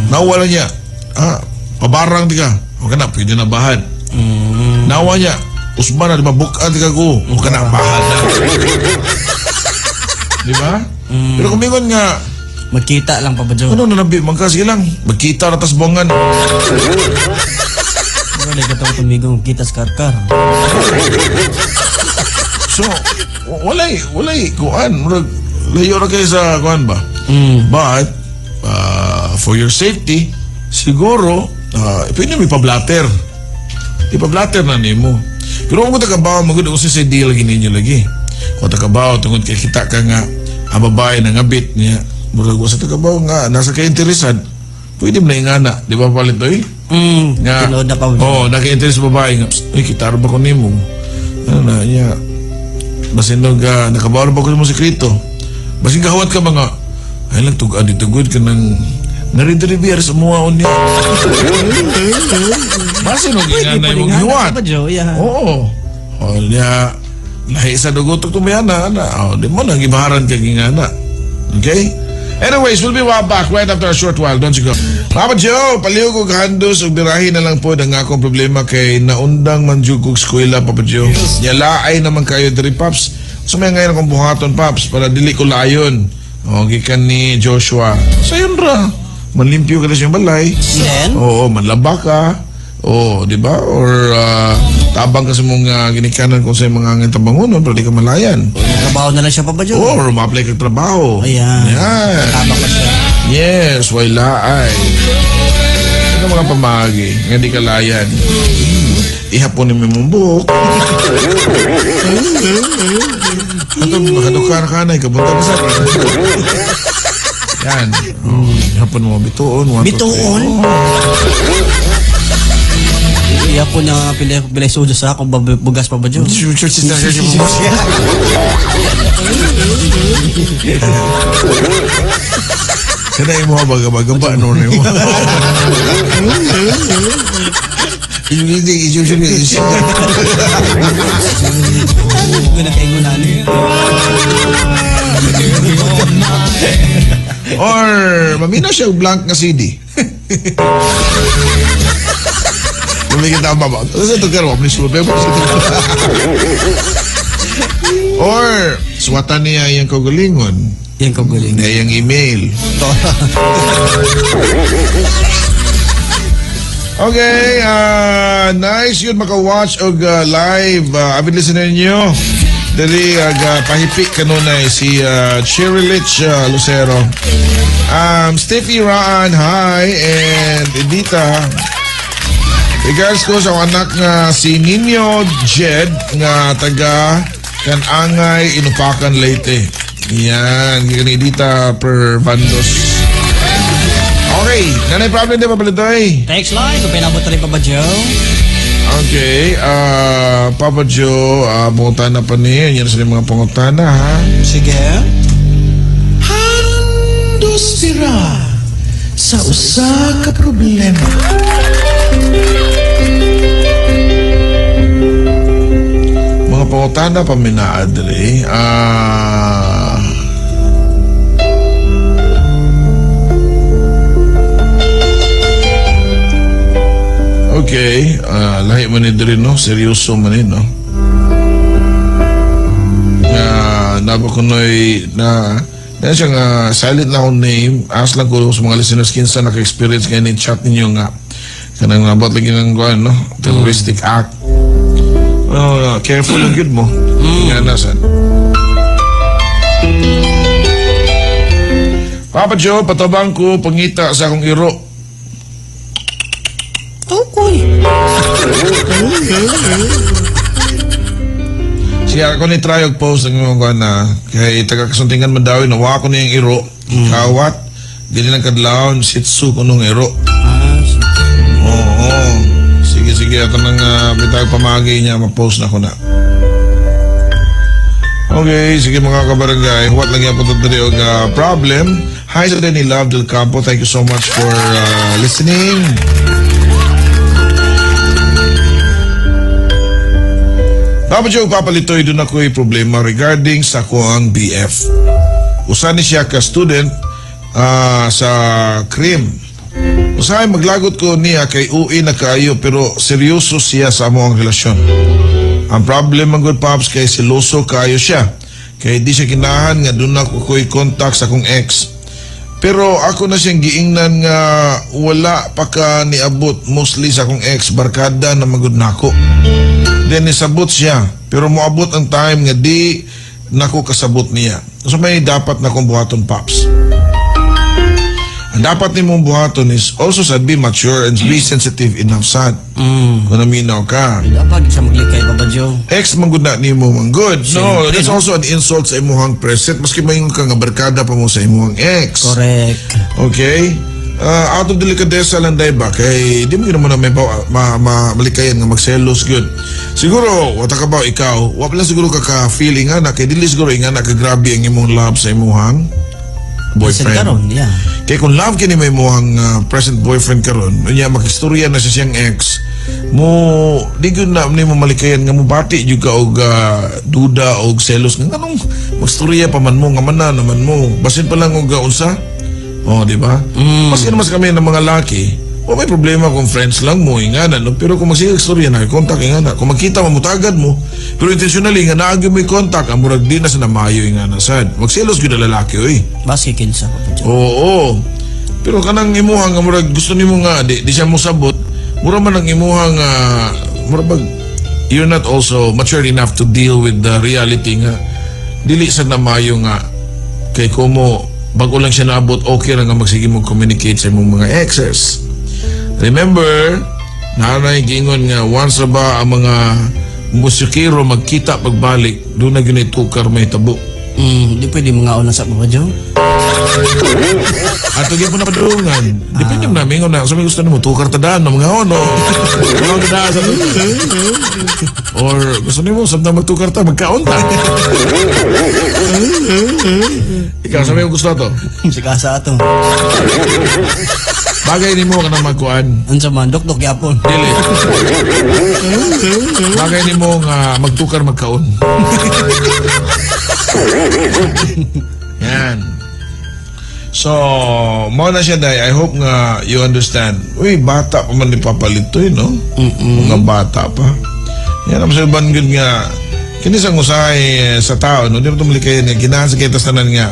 Nawala niya. Ah, pabarang di ka. O kana pwede na bahad. Nawa niya. Usman na di ba bukan di ka ko. O kana bahad na. Di ba? Pero kung mingon nga Magkita lang, Papa Joe. Ano na nabi man ka, sige lang. Magkita na tas buwangan. Pero like katong tumigong kita sa karkar. So, walay kuan, murag layo ra kayo sa kuan ba? But for your safety, siguro pwede mo ipa-blatter. Ipa-blatter na nimo. Pero kung takabaw, magud kung sa deal lagi ninyo lagi. Kung takabaw, tungod kay kita ka nga ang babae na ngabit niya, murag wa sa takabaw nga nasa kay interesad, pwede mo na ingana, di ba palitoy? Mm. Nga, Tinuod na, Papa Joe. Oh, naka-interest sa babae nga, "Psst, uy, kita ba ko nimo?" Ano na, niya, basin nag, nakabaw na ba ko mo sekreto? Basin gahawat ka mga, ay lang, tug dito good ka ng, naridiribiar sa mga niya. Basin og ingana imong hiwat. Papa Joe, yeah. Oo. O niya, lahi sa dugo tumayana, ana. O, di mo nang ibaharan kag ingana. Okay? Anyways, we'll be right back right after a short while. Don't you go. Papa Joe, palihog og handos ug birahi na lang po ang akong problema kay naundang man jud kog eskwela, Papa Joe. Yalaay naman kayo diri, Paps. So may ngayon akong buhaton, Paps, para dili ko layon. O, gikan ni Joshua. So yun ra. Manlimpyo ka na siyang balay. Then, Oo, manlaba ka. Oo, di ba? Or tabang ka sa mong ginikanan kung sa mga angin tabangunon pero di ka malayan. Trabaho na lang siya, Papa Joe. Or ma-apply ka trabaho. Ayan. Yan. Tama ka siya. Yes, wala ay. Ano mga pamagi nga di ka layan. Ihapon ni mong buhok. Ato, makaduka na ka na, ikapunta ka sa Yan. Oh, ihapon mo, bituon. One, two, three. Bituon? Oh. Iya po na pilay pilay sudo sa ako bugas, Papa Joe. Kana imo baga baga ba no nimo. Guna kay guna ni. Or mamina siya og blank nga CD. Lumigit ang baba. Sa ito karo, please, Or suwatan niya iyang kaugalingon. Yan ko galing. Na iyang email. Okay, nice yun maka-watch og live. Avid listener niyo. Dali pahipi kanunay si Cherry Lich Lucero. Steffi Raan, hi. And Edita. Regards ko sa akong anak nga si Nino Jed nga taga Kanangay, Inupakan, Leyte. Yan, gikan ni Edita per Vandos. Okay, nanay problem di ba palitoy? Text line, kung pinabot na rin, Papa Joe. Okay, Papa Joe, pangutana pa niya. Yan sa mga pangutana, ha? Sige. Handos dira sa usa ka problema. Mga pangutana pa minaadre. Okay, lahi man ni diri, no? Seryoso man ni, no? Naba ko no'y, na, na siya nga, silent na akong name. Ask lang ko sa mga listeners kinsa naka-experience ngayon in chat ninyo nga. Kanang nabot lagi ng kuan, no? Terroristic act. Oh, careful lang yun mo. Nga nasan. Papa Joe, patabang ko pangita sa akong iro. Okay. Siya ako ni try og post ang mga kuan na kay taga kasuntingan man daw nawa ko niyang iro. Kawat dili lang kadlawon Shih Tzu ko nung iro. Ah, Oo. Sige sige ato nang bitag pamagi niya ma-post na ko na. Okay, sige mga kabarangay, huwat lang yan po diri og problem. Hi sa Denny Love Del Campo. Thank you so much for listening. Papa Joe, papalitoy doon ako'y problema regarding sa kuang BF. Usa ni siya ka student sa CRIM. Usahay maglagot ko niya kay UI na kaayo pero seryoso siya sa among relasyon. Ang problem man good Pops kay seloso kaayo siya. Kay di siya kinahan nga doon ako ko'y contact sa akong ex. Pero ako na siyang giingnan nga wala pa ka niabot mostly sa akong ex barkada na magud nako. Then nisabot siya pero moabot ang time nga di nako kasabot niya. So may dapat na akong buhaton, Pops. Ang dapat nimong buhaton is also sad be mature and be sensitive enough sad. Kung naminaw ka. Dapat siya maglikay, Papa Joe. Ex man gud na nimo man good. No, Siyempre, that's no? also an insult sa imuhang present maski maingon ka nga barkada pa mo sa imuhang ex. Correct. Okay? Out of delikadesa lang day ba kay di mo gyud naman na may malikayan nga magselos gyud. Siguro wata ka ba ikaw, wa pa lang siguro ka ka feeling nga na kay dili siguro nga na kagrabe ang imong love sa imuhang boyfriend. Karon, yeah. Kay kung love kini may imuhang present boyfriend karon, unya makistorya na siya siyang ex, mo di gyud na nimo malikayan nga mobati jud ka og duda og selos nga nganong magstorya pa man mo nga man na naman mo basin pa lang og unsa. Oh, di ba? Maski naman sa kami ng mga laki, wa may problema kung friends lang mo ingana, no? Pero kung magsige istorya na contact ingana, kung magkita mo mutagad mo, pero intentionally nga naa gyud may contact, ang murag di na sa namayo ingana sad. Magselos gyud ang lalaki oy. Baski kinsa, Papa Joe. Oo. Pero kanang imuha nga murag gusto nimo nga di siya mosabot, mura man ang imuha nga mura bag you're not also mature enough to deal with the reality nga dili sa namayo nga kay kumo bago lang siya naabot okay ra nga magsige mo communicate sa imong mga exes. Remember, naanay giingon nga once ra ba ang mga musikero magkita pagbalik, doon na gyud tukar may tabo. Di pwede mga una sa Papa Joe. Ato gyud po na padulungan. Depende mo namin na sa may gusto nimo tukar ta daan mga ono. Mga daan sa or gusto nimo samtang magtukar ta magkaon ta. Ikaw sa may gusto ato. Si kasa ato. Bagay nimo ka na magkuan. Unsa man dok-dok gyapon. Dili. Bagay nimo nga magtukar magkaon. Yan. So, mao na siya day. I hope nga you understand. Uy, bata pa man ni Papalitoy, no? Mga bata pa. Yan ang sa uban gud nga kini sa usahay sa tao, no? Di mo tumulikayan nga ginahan sa kita tanan nga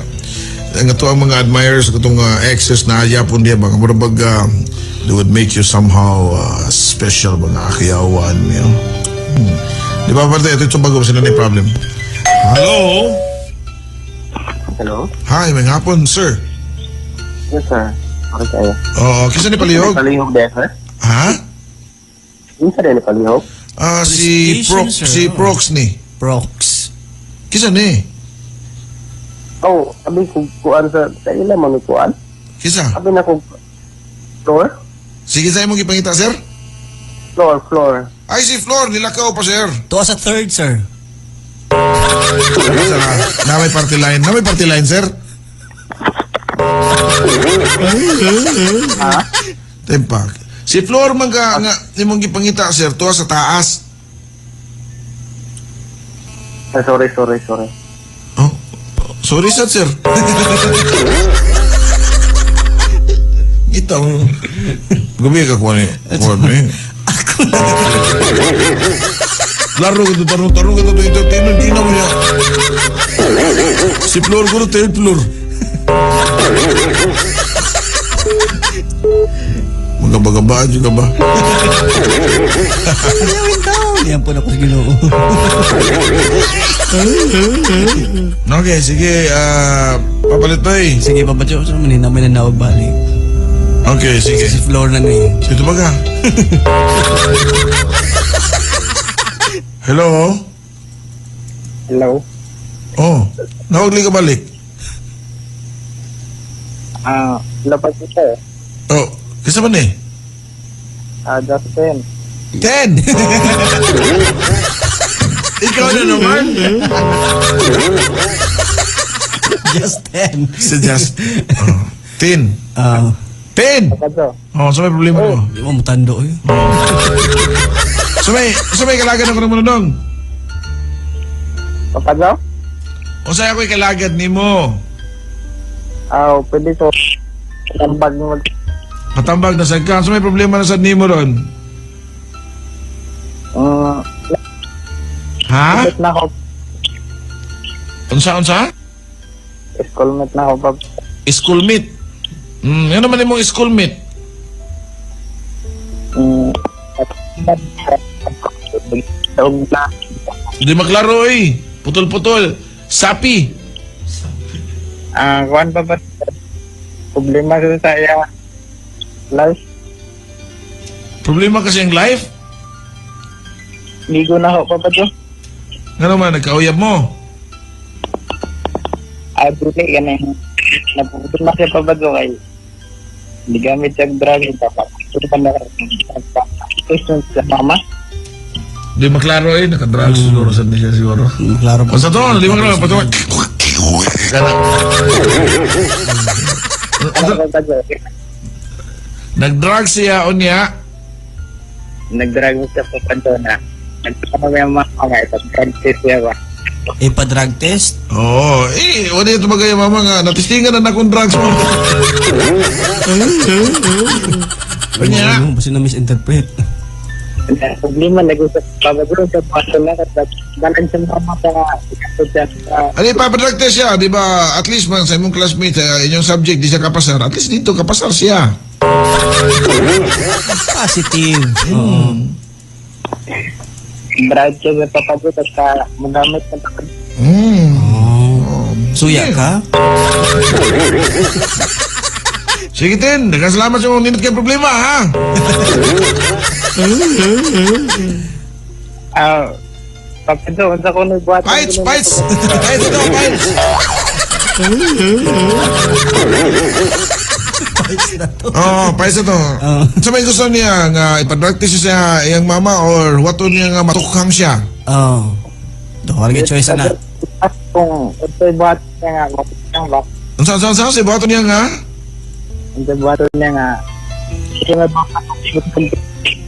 ang ato ang mga admirers katong exes na yapon diya ba mura bag they would make you somehow special mga akiyawan, you know? Di ba parte ito itong bago sila ni problem. Hello? Hello? Hi, may hapon, sir. Yes, sir. Okay kayo. Oo, kinsa ni Palihog? Palihog ba, sir? Ha? Kinsa din ni Palihog? Si Station, Prox, sir. si Prox ni. Prox. Kinsa ni? Oh, abi ko kuan sa ila man ni kuan. Kinsa? Abi na ko floor. Sige sa imong gipangita, sir? Floor, floor. Ay, si Flor, nilakaw pa, sir. Tuwa sa third, sir. Na may party line. Na may party line, sir. Ha? Tempak. Si Flor man ka nga imong gipangita, sir, tuwa sa taas. Ay, sorry, sorry, sorry. Oh. Sorry sad, sir. Ito. Gabi ka kuha ni. Kuha ni. Ako na. Laro ko ito, tarong tarong ko ito, entertainment, di na mo niya. Si Flor ko third floor. Magabagabaan juga ba? Ayawin daw. Yan po na po sa Ginoo. Okay, sige. Papalit pa eh. Sige, Papa Joe. So, manina may nanawag balik. Okay, sige. Si Flor na ni. Sino ba ka? Hello? Hello? Oh, nawag ka balik. Ah, lapag ko sir. Oh, kisa man eh? Ah, Justin. 10! Ikaw na naman. Just 10. Si Just. Oh, 10. Ah, 10! Papa Joe. Oh, so may problema mo. di mo mutando eh. So may kalagad ako ng dong. Papa Joe? O sa'yo ako'y kalagad ni mo. Ah, pwede ko. Tambag mo. Patambag na sa ka. So may problema na sa nimo ron. Ha? Schoolmate na ako. Unsa, unsa? Schoolmate na ako, Papa. Schoolmate. Yan naman imong schoolmate. Na. Hindi maklaro eh. Putol-putol. Sapi. Ah, kuan pa ba? Problema sa saya. Life. Problema kasi ang life. Ligo na ako, Papa Joe. Nga naman, nagkauyab mo. Ah, dili ganun. Naputol na siya, Papa Joe, kay hindi gamit siya drug, papa. Ito pa na question sa mama. Hindi maklaro eh. Nakadrugs siguro sa niya siguro. Klaro po. Basta to, hindi maklaro. Patuwa. Kana. Ano, Papa Joe? Nag-drugs siya o niya. Nag-drug siya, Papa Joe, na nagpapama yung mama nga, ito, drug test siya ba? Ipa-drug test? Oo. Eh, wala yung tumagay mama nga. Natistingan na na akong drugs mo. Unya. Ano, basta na misinterpret. Problema lagi sa Papa Joe, sa paso na, kasi balan sa mama pa, ikaw siya sa Ano ipapadrug test siya, di ba? At least man sa imong classmate, inyong subject, di siya kapasar. At least dito, kapasar siya. Positive. Oo. drug siya sa Papa Joe, kasi magamit na Papa Joe. Oh. Suya ka? Sige, Tin. Daghang salamat sa mong nindot kay problema, ha? Ah, Papa Joe, unsa ko nagbuhat? Fights, fights! Fights ito, fights! Fights na to. Oo, fights ito. Sa may gusto niya nga ipadrag test siya sa iyang mama or wato niya nga matukhang siya. Oo. Wala ka choice na. Kung unsay buhat niya nga, maputang ba? Unsa unsa unsa sa buhaton niya nga? Unsay buhaton niya nga, sige may baka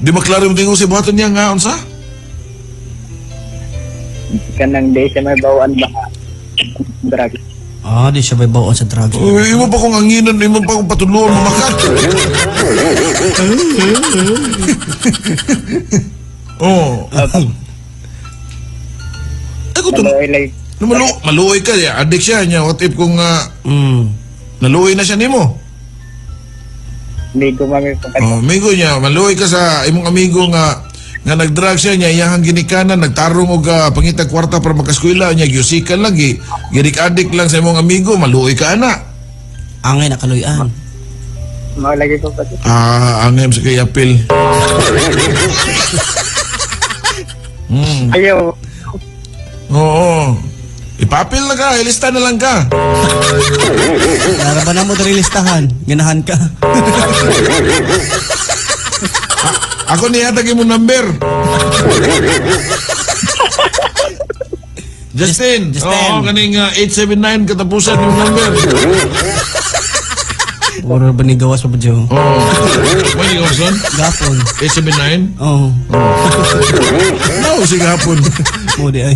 Di maklaro yung tingo sa buhaton niya nga unsa? Kanang di siya may bawaan ba drug. Ah, di siya may bawaan sa drugs. Uy, imo pa kong anginan, imo pa kong patuluan mamakat. Oh. Ay, kung Maluoy like maluoy ka, ya. Addict siya niya. What if kung naluoy na siya nimo? Amigo mami pa. Oh, amigo niya, maluoy ka sa imong amigo nga nga nagdrug siya niya, iyahang ginikanan, nagtarong og pangitag kwarta para makaskwela niya, gyusikan lagi, girik-adik lang sa imong amigo, maluoy ka ana. Angay nakaluyan. Mao lagi ko pa. Ah, angay sa kay apil. Ayaw. Oo. Ipapil na ka, ilista na lang ka. Nara ba na mo diri listahan? Ganahan ka. Ako nihatag imong number. Justin. Justin. Oo, kaning 879 katapusan yung number. Oro ba ni gawas, Papa Joe? Oo. Wala yung son? Gapon. 879? Oo. No, sige hapon. Mo di ay.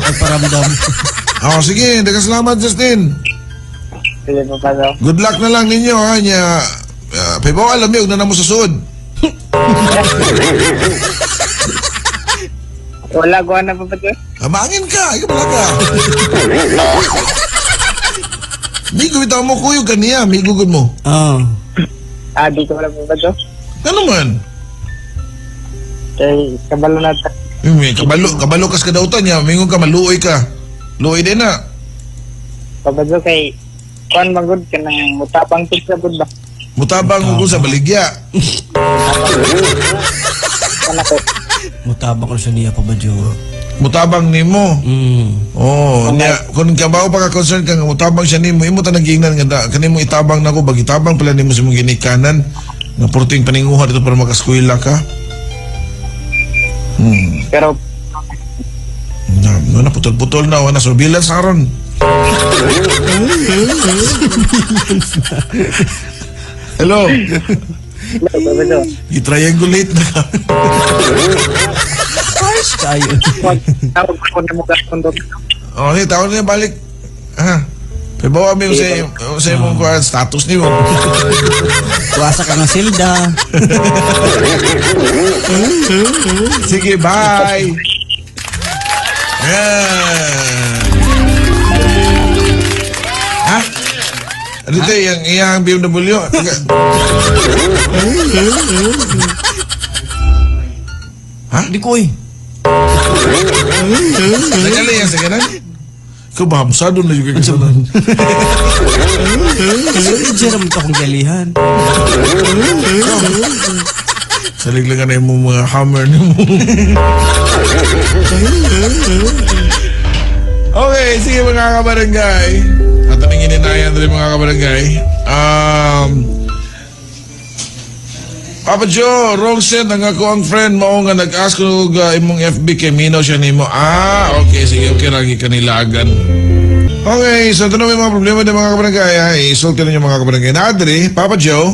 Ay paramdam. Oh, sige, daghang salamat, Justin. Sige, Papa Joe. Good luck na lang ninyo ha nya. Pero alam niyo na mo sa suod. Wala ko na, Papa Joe. Amangin ka, ikaw balaga. Migo bitaw mo kuyog kaniya, migo gud mo. Oo. Ah, di ko wala, Papa Joe. Ano man? Kay kabalo na ta. May kabalo, kabalo kas kadautan niya, mingon ka maluoy ka. Luoy din na. Papa Joe kay kuan magud ka nang mutabang tig sa gud ba. Mutabang ko sa baligya. Kana ko. Mutabang ko siya niya, Papa Joe. Mutabang nimo. Oh, niya kung kabaw pa ka concern ka nga mutabang siya nimo, imo ta nagingnan nga kanimo itabang nako bag itabang pala nimo sa imong ginikanan nga purting paninguha dito para makaskwela ka. Pero Na, no, na putol-putol na wala surveillance aron. Hello. Papa Joe. I-triangulate na ka. Harsh kayo. Tawag ko na mo gapon do. Oh, ni tawag niya balik. Ha. Pero bawa mi sa imong kuan status nimo. Kuasa ka nga silda. Sige, bye. Yeah. Ha? Ano ito, yung iyang BMW? Ha? Hindi ko eh. Nagali yan sa kanan? Ikaw ba, hamsado na yung kakasalan. Kasi medyo naman ito akong galihan. Salig lang ka na yung mga hammer ni mo. Okay, sige mga kabarangay. At aming ininayan rin mga kabarangay. Papa Joe, wrong send ang ako ang friend mo nga nag-ask ko imong FB kay Mino siya nimo. Ah, okay, sige, okay lagi kanilagan. Okay, so ito na may mga problema din mga kabarangay. Ha? I-solve ninyo mga kabarangay. Na Adri, Papa Joe,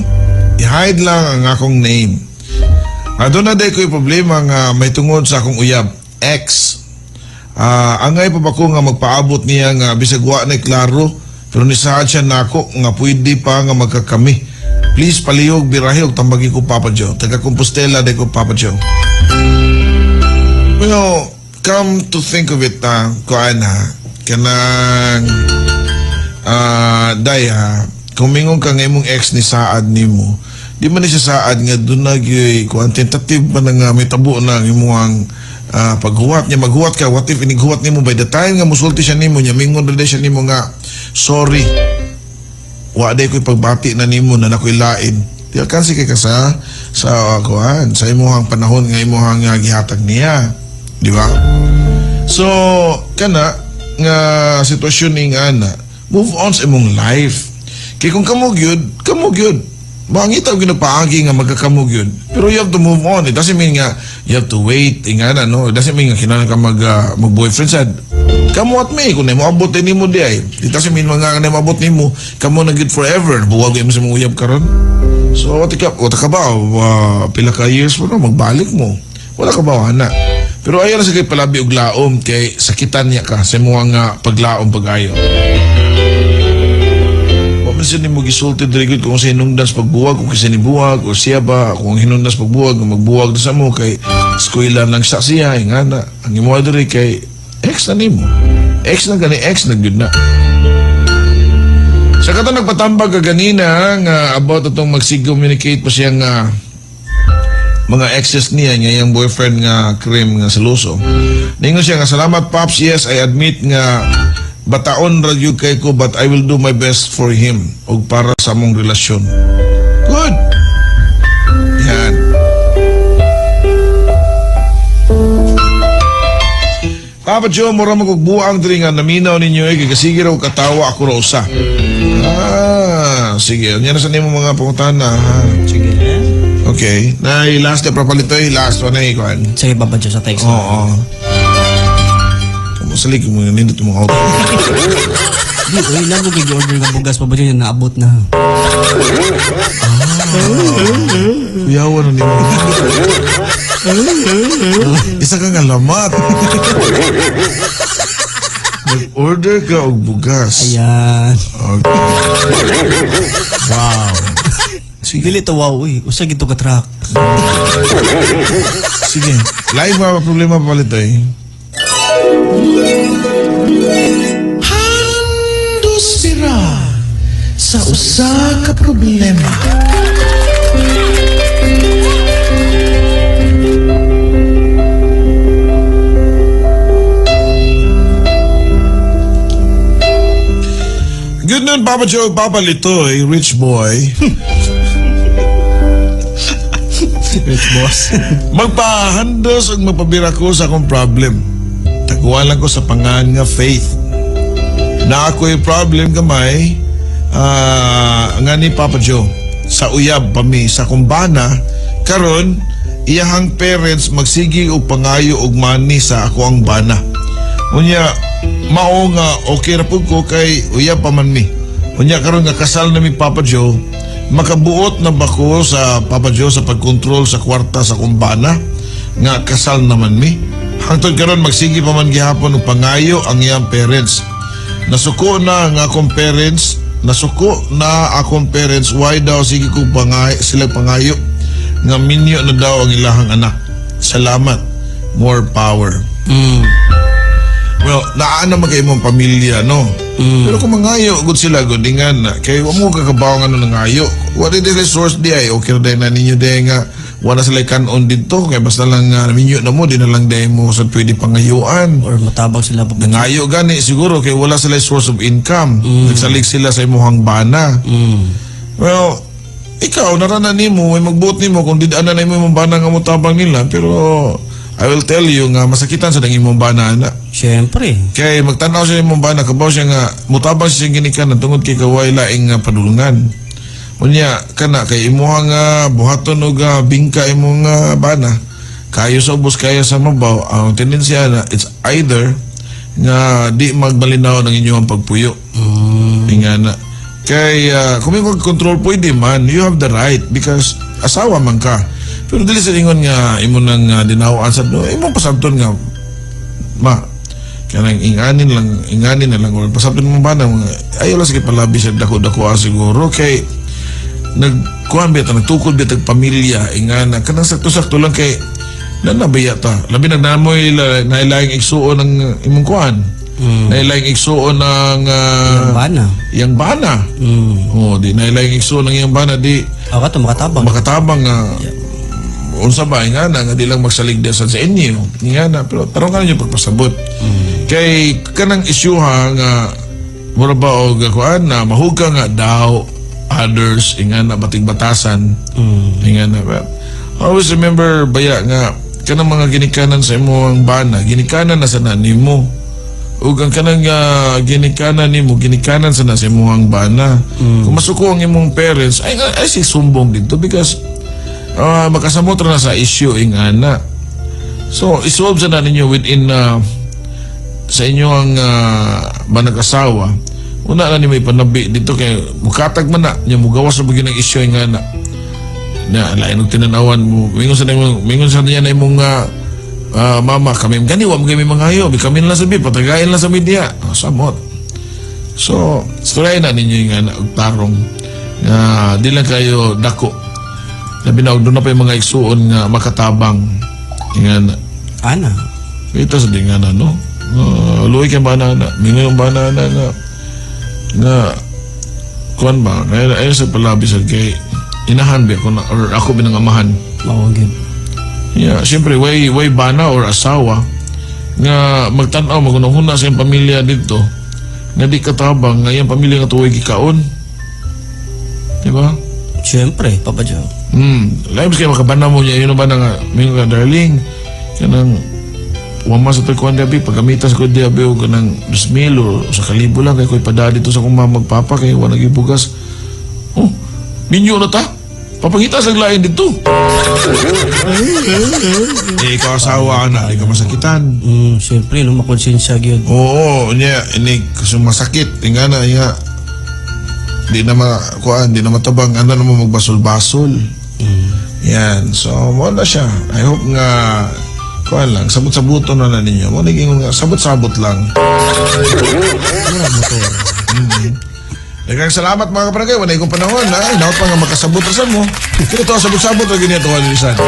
i-hide lang ang akong name. Doon na day ko'y problema nga may tungod sa akong uyab, ex. Angay pa ba ko nga magpaabot niya nga bisag wa na klaro, pero nisaad siya nako nga pwede pa nga magkakami. Please palihog birahe og tambagi ko Papa Joe. Taga Compostela day ko Papa Joe. Well, come to think of it, kuan ha, kanang day ha, kung mingon ka nga imong ex ni saad nimo, di man ni siya saad nga doon na gyud kuan tentative pa na nga may tabo na ang imong paghuwat niya, maghuwat ka, what if inighuwat nimo by the time nga musulti siya nimo niya, mingon ra siya nimo nga sorry, wa day ko'y pagbati na nimo na nakoy lain. Di kan sige ka sa kuan sa imong panahon nga imong gihatag niya, di ba? So kana nga sitwasyon ning ana, move on sa imong life. Kay kung kamo gyud, kamo gyud. Mangita og ginapaagi nga magkakamo gyud. Pero you have to move on. It doesn't mean nga you have to wait ingana, no. It doesn't mean nga kinahanglan ka mag boyfriend sad. Kamo at me kung moabot nimo di ay. It doesn't mean nga na moabot nimo kamo na gyud forever. Buwag mo sa imong uyab karon. So what ka ba pila ka years mo no magbalik mo. Wala ka ba ana. Pero ayaw na sa kay palabi og laom kay sakitan niya ka sa imong paglaom pag-ayo. Minsan ni mo gisulti diri gud kung sa hinungdan sa pagbuwag kung kasi ni buwag o siya ba kung hinungdan sa pagbuwag magbuwag na sa mo kay eskwela lang sa siya nga na ang imo diri kay ex na nimo, ex na gani, ex na gyud na. Sa katong nagpatambag ka ganina nga about atong magsig-communicate pa siya nga mga exes niya nga iyang boyfriend nga cream nga seloso. Ningon siya nga salamat Pops, yes I admit nga bataon ra gyud kay ko but I will do my best for him og para sa among relasyon. Good. Yan. Papa Joe, mura magugbuang diri nga naminaw ninyo eh kay kasige raw katawa ako ra usa. Ah, sige. Unya na sa nimo mga pangutana ha. Sige. Okay. Na last na papalitoy, last one na ikuan. Sige, Papa Joe, sa text. Oo. Kamu sa likod mo, nindot mo auto. Di, uy, nago kay order nga bugas, Papa Joe, naabot na. Kuyawan na nimo. Isa kang alamat. Nag-order ka og bugas. Ayan. Okay. Wow. Sige. Dili to wow, uy. Usa gito ka truck. Sige. Live ba problema papalitoy? Handos bira sa usa ka problema. Good noon, Papa Joe, Papa Litoy, rich boy. Rich boss. Magpahandos ug magpabira ko sa akong problem. Taguan lang ko sa pangan nga faith. Na ako'y problem gamay nga ni Papa Joe sa uyab pa mi sa kumbana karon iyahang parents magsige og pangayo og money sa ako ang bana. Unya mao nga okay ra pud ko kay uyab pa man mi. Unya karon nga kasal na mi Papa Joe, makabuot na ba ko sa Papa Joe sa pagkontrol sa kwarta sa kumbana nga kasal naman mi. Hangtod karon magsige pa man gihapon og pangayo ang iyang parents. Nasuko na ang akong parents, nasuko na akong parents, why daw sige ko pangayo, sila pangayo nga minyo na daw ang ilahang anak. Salamat. More power. Well, naa na man kay imong pamilya, no? Pero kung mangayo, good sila, good ingan na. Kay wa mo kakabaw nga no nangayo. What is the source di ay? Okay na na ninyo di nga wala sila kanon dito. Kay basta lang minyo na mo, di na lang di mo sa pwede pangayuan. Or matabang sila pa. Nangayo gani siguro kay wala sila source of income. Nagsalig sila sa imuhang bana. Well, ikaw, narana nimo, may magbuot nimo kung di ana na imo imong bana nga motabang nila, pero I will tell you nga masakitan sa dang imong bana ana. Siyempre. Kay magtan-aw siya imong bana, kabaw siya nga mutabang siya ginikanan tungod kay kaway laing nga padulungan. Unya kana kay imuha nga buhaton og bingka imong bana. Kayo sa ubos, kaya sa mabaw, ang tendensiya na it's either nga di magbalinaw ng inyong pagpuyo. Ingana. Kay kung may control pwede man, you have the right because asawa man ka. Pero dili sa ingon nga imo nang dinawaan sa no, imo pasabton nga ma kanang inganin lang, inganin na lang or pasabton mo ba na ayo lang sige palabi sa dako-dako siguro kay nagkuan ba ta, nagtukod ba tag pamilya ingana kanang sakto-sakto lang kay nanabaya ta. Labi nagnamoy nailaing igsuon ng imong kuan. Nailaing igsuon ng bana. Yang bana. Oh, di nailaing igsuon ng iyang bana di. Ako to makatabang. Makatabang nga. Unsa ba ingana nga di lang magsalig sa inyo. Ingana pero tarong ka ninyo pagpasabot. Kay kanang isyuha nga mura ba og kuan na mahuga nga daw others ingana bating batasan. Ingana ba. Always remember baya nga kanang mga ginikanan sa imong bana, ginikanan na sa nimo. Ug ang kanang ginikanan nimo, ginikanan sa na sa imong bana. Kung masuko ang imong parents, ay si sumbong dito because makasamot ra na sa issue ingana. So isolve sa na ninyo within sa inyong manag-asawa. Una na ni may panabi dito kay mukatag man na nya mugawas ra ng issue ingana. Na lain og tinanawan mo, mingon sa niya na imong mama kami gani wa kami mangayo, kami lang sabi patagain lang sa media. Oh, samot. So try na ninyo ingana og tarong nga di lang kayo dako. Labi na og doon na pa yung mga igsuon nga makatabang ingana. Ana. Ito sa dingana no. Luwi kay bana na, mingon bana na nga nga kuan ba kaya ay sa palabi sa kay inahan ba ako na, or ako binangamahan. Mao gyud. Yeah, siyempre way bana or asawa nga magtan-aw magunahuna sa iyang pamilya dito nga di katabang nga iyang pamilya nga tuway gikaon. Di ba? Siyempre, Papa Joe. Lives kay makabana mo niya yun ba na nga mingon ka darling kanang wama sa tagkuan diabi pagamitas ko diabi og kanang 2,000 or sa kalibo lang kay ko'y padali dito sa akong mama magpapa kay wala nagibugas. Oh, minyo na ta. Papangita sa lain dito. Eh, ikaw asawa na, di ka masakitan. Siyempre, no, makonsensya gyud. Oo, niya, ini sumasakit, nga na, nga. Di na ma, kuan, di na matabang, ano na mo magbasol-basol. Yan, so, mo na siya. I hope nga, kuan lang, sabot-sabuto na na ninyo. Mo naging nga, sabot-sabot lang. Mura motor. Daghang salamat, mga kabarangay. Wala kong panahon, ha? Inaot pa nga makasabot rasan mo. Kaya ito, sabot-sabot lagi niya ito, Lisan.